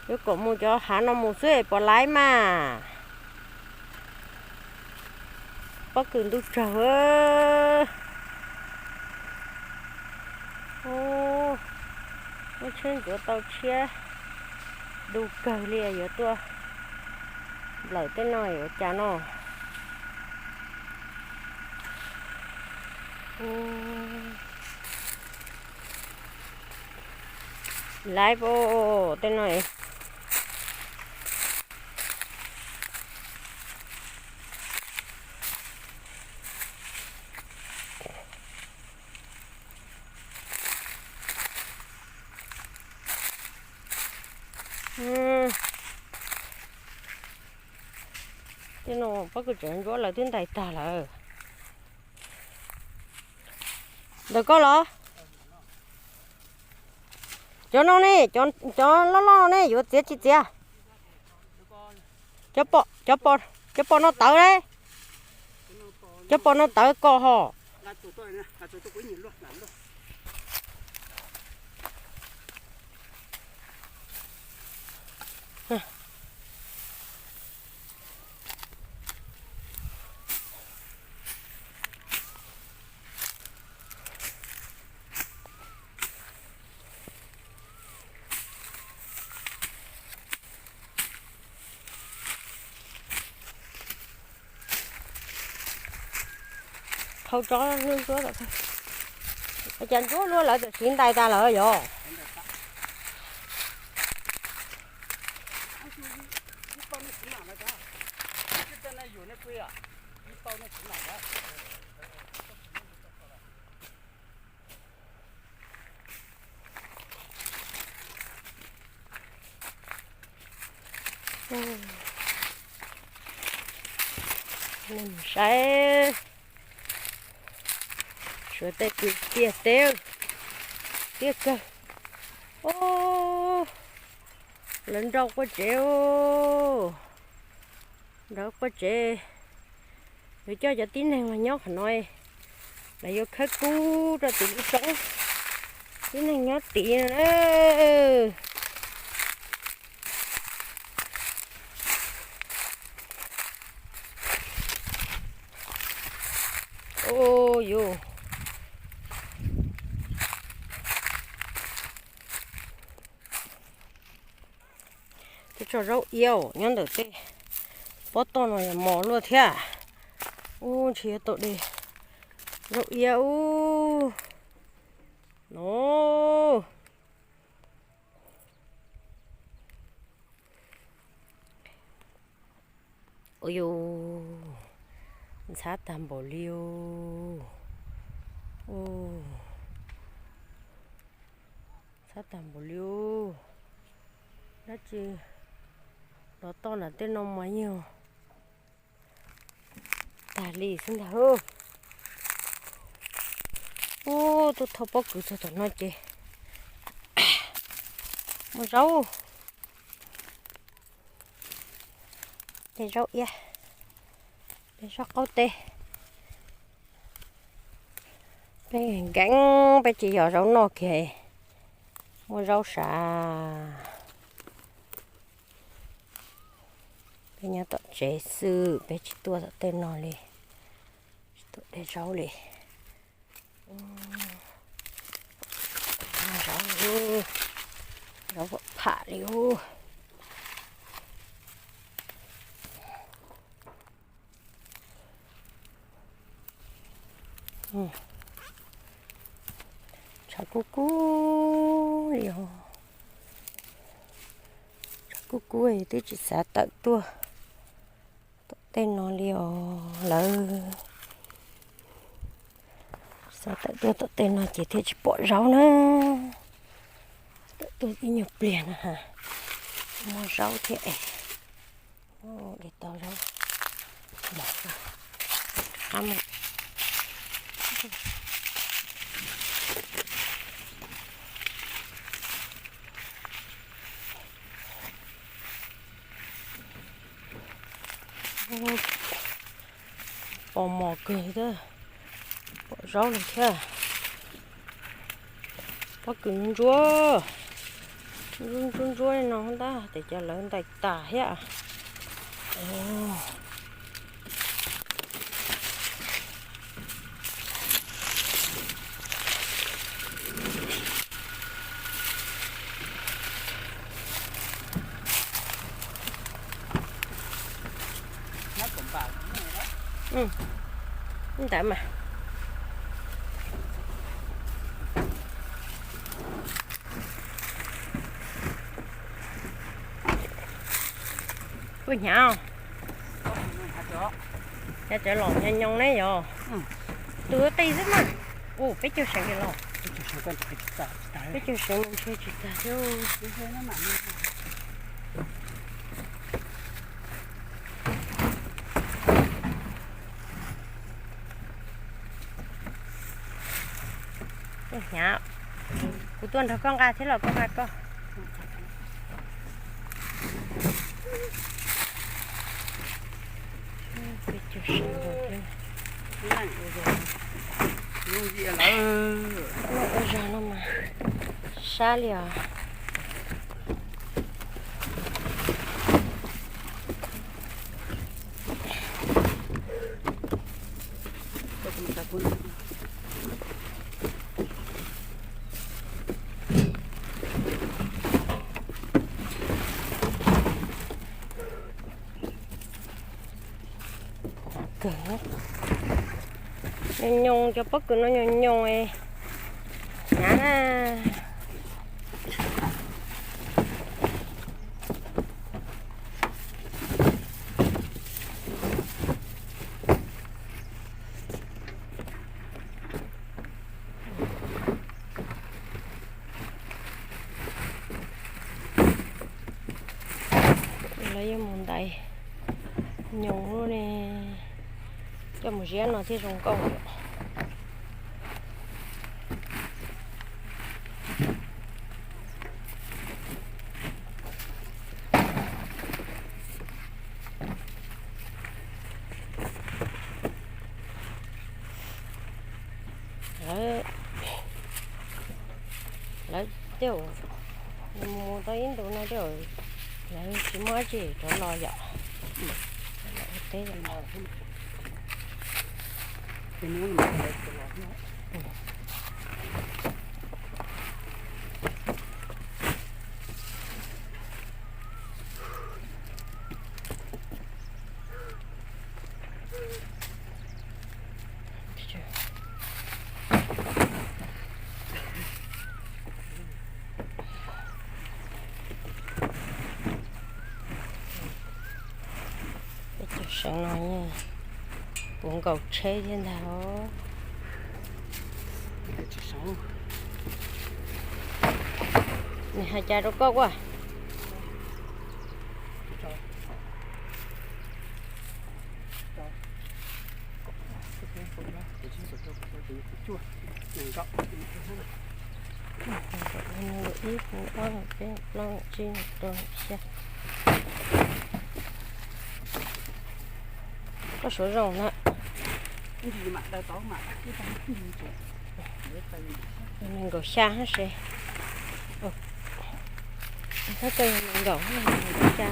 Yuav kom mus cov hav no mus xwb es puas laib mas. Pob kws ntuj tsaug. Muab tshiab ntxuav tau tshiab du kawg li, yuav tuaj nplawm tej no yuav cas no. Laib tej no. Tej no pob kws tseem ntsuab lawv twb ntais tag lawm. Ntawm koj los? Cov no ne, cov loj loj no ne yuav txiav tsis txiav? Cov pom no tawv ne. Cov pom no tawv koj ho. Qhau tsob ntsuab, cas ntsuab luaj lawv tam sim ntais tas lawm yog. Saib, suav tej kws tiaj teb, tiaj kawg. Lawv nrau quaj tsev, nrau quaj tsev. Yuav coj cov tib neeg los nyob qhov no, lawv yuav khawb kub rau tim lub roob. Tib neeg nyob tid no na. Ua yuv, tej tsob zaub iab nyob ntawm tej pob toj no yog mos luaj thiab. Ub, ntshe yuav tau de zaub iab ub no. Ua yuv, ntxhab tag npaum li os. Ntxhab tag npaum li os. Dab tsi los toj nram tej no mas yog tag li xwb ntag. Ub, tuaj thauj pob kws txog tom no ces muaj zaub. Tej zaub iab, tej zaub qaub teb. Peb nkees peb tsis yos zaub noj kiag, muaj zaub sav. Peb nyob tom tsev xwb, peb tsis tuaj tom tej no li, tsis tuaj de zaub li. Zaub, zaub pom pham li ub. Tshav kub kub li os. Tshav kub kub twb tsis xav tawm tuaj tom tej no li os lawm. Xav tawm tuaj tom tej no ces thiaj tsis pom zaub na. Tawm tuaj ib nyuag pliag no, muaj zaub thiab es. De tau zaub. Pos mos kawg thiab, pom zaub li thiab. Pob kws ntsuab. Ntsuab ntsuab li no ntag, tias cov lawv ntais tas thiab. Ntawd mas. Kuj hnyav, hnyav cov los nyoos nyoos ne yog. Tus qis xwb mas. Ua peb caug seev los, peb caug seev ntshe tsis tas thiab. Hnyav, kuv tuaj nrog koj nqa thiab los koj nqa koj. Ua zog no mas sab li os. Nyoos nyoos, cov pob kws no nyoos nyoos na. Lawv yuav mus ntais nyoos lub ne, coj mus ziab no thiaj zoo nkauj. Lawv, lawv tej mus tau ib ntus no tej lawv tsis muaj dab tsi rov los yom. Teb Peb caug seev no puv nkaus tsheb thiab ntag. Nws hais cas rau koj ua? Ib, ob, peb, plaub, tsib, rau, xya. Koj suav zoo na. Nees nkaum xya se. Koj nees nkaum, nees nkaum xya.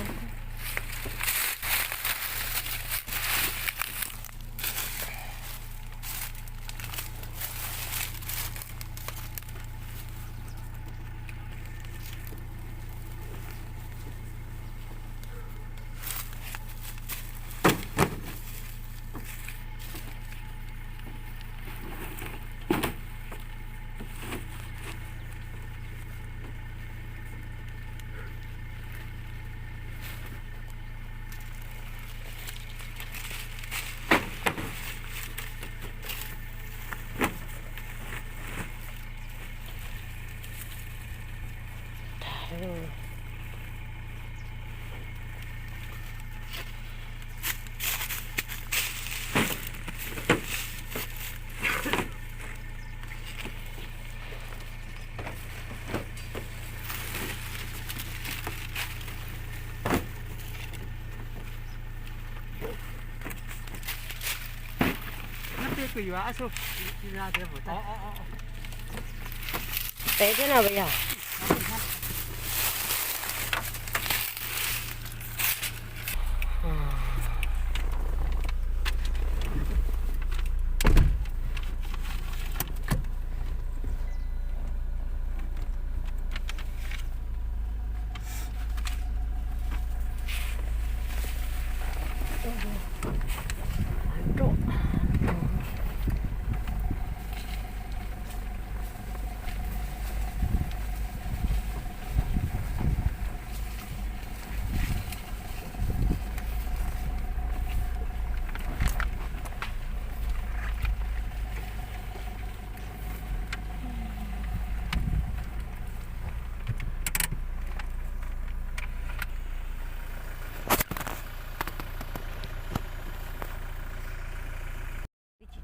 Peb thiab no puas yog?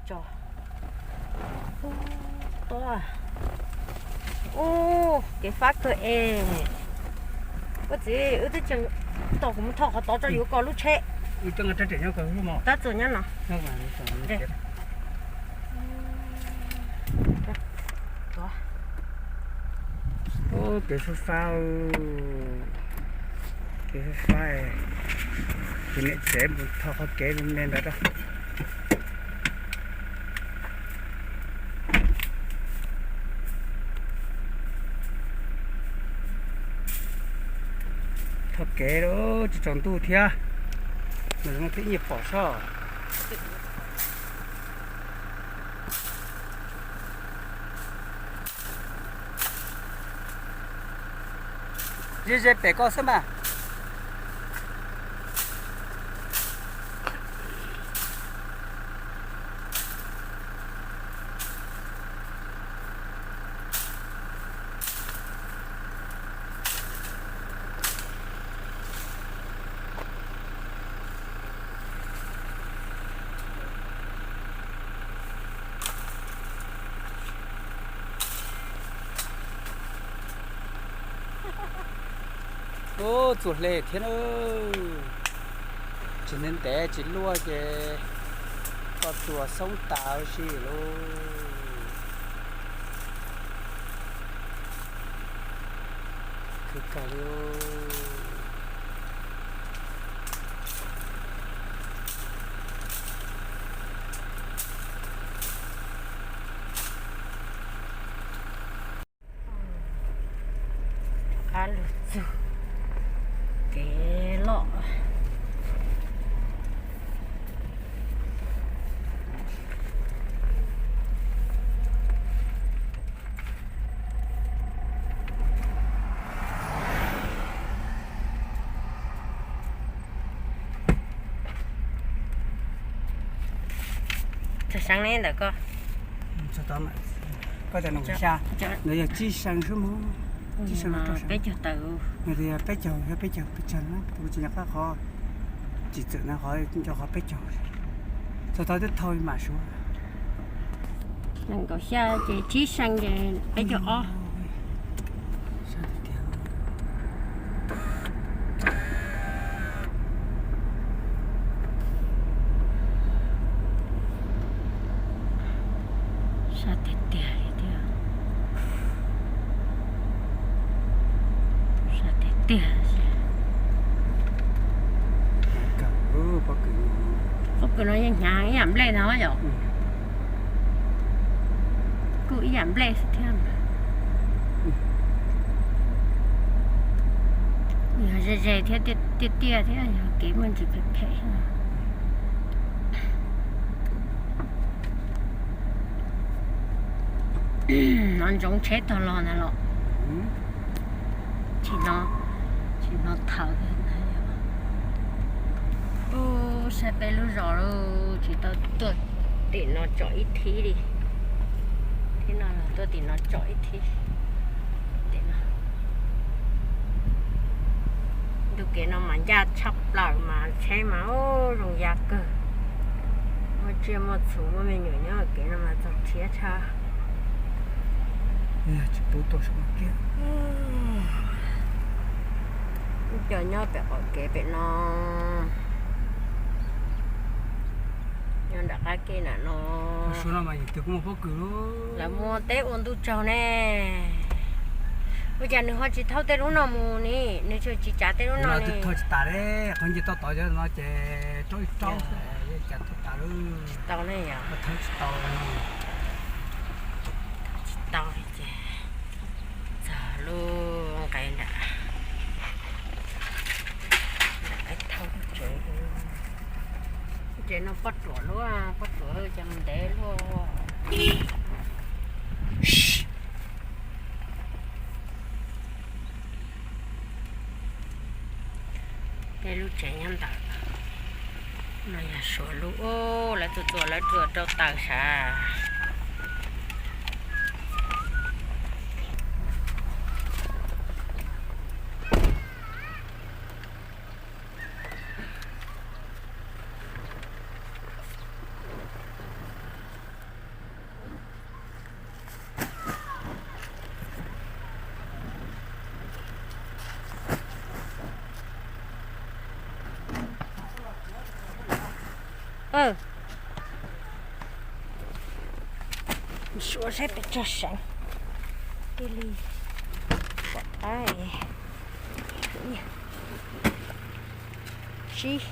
Tso. Ub, kev fab kawg es. Ua txiv, wb twb tseem tau kuv mus thauj qhov tod tso yuav koj lub tsheb. Tab txuas nyob no. Kev fab fab, kev fab fab, tus niam tsev mus thauj qhov kev me ntawd rau. Thauj kev lawm tsis tsaus ntuj thiab, mas zoo thiab ib nyuag pom soj. Ze ze pem koj xwb mas. Ub, txuas hle thiab na. Tsis ntev ntev tsis luaj ces koj txuas xoob tas ua si lauj. Khwv kawg li. Qab lug txug kev loj. Txog seev ne ntawm koj? Koj cov no xya, ntawd yog tsib seev xwb mog. Tsib seev no rau peb caug tawm. Nws yog peb caug, yog peb caug pes tsawg na, kuv tsis nco qab qhov tsis txawm na, qhov nco qhov peb caug. Txog tau twb thauj mam suav. Nees nkaum xya ces tsib seev ces peb caug ob. Sab tiag tiag li thiab. Sab tiag tiag. Pob kws no yeej hnyav ib yam nplej no yom. Kuj ib yam nplej xwb thiab. Yog ze ze thiab tiaj tiaj thiab yog kev muaj ntsis phem phem. No ntsoov tsheb tog los ntag los. Tsis no, tsis no thawm. Ub, saib peb lub zos lauj, tsis tau tuaj tim no tsom ib thib li. Thib no los tuaj tim no tsom ib thib. Tim no. Ntu kev no mas ncaj tshaj plaws mas tsheb mas zoo ya kawg. Muaj tsiaj muaj txhu muaj me nyuam nyob kev no mas txaus rhiab tshaj. Tsis pub tuaj saum no kiag. Ib co nyob pem qaum kev pem no. Nyob nram qab kev na no. Lawv muaj teb ua ntuj tsaug ne. Ua cas nws ho tsis thauj tej lub no mus ni, nws tsis tsav tej lub no ni. Thauj tsis tas li, qhov nce toj tod no ces rau ib rau xwb, cas thauj tas li. Tsis tau ne yom. Thauj tsis tau. Tsis tau li ces txog lub nqe nram, nram qab thauj tsev. Tsev no poj ruam luaj, poj ruam ces mus ntev luaj. Peb lub tsev nyob ntawm no yog Suav lub, lawv txua txua lawv txua rau taws sav. Suav saib pes tsawg seev. Tig li pom tab tsib,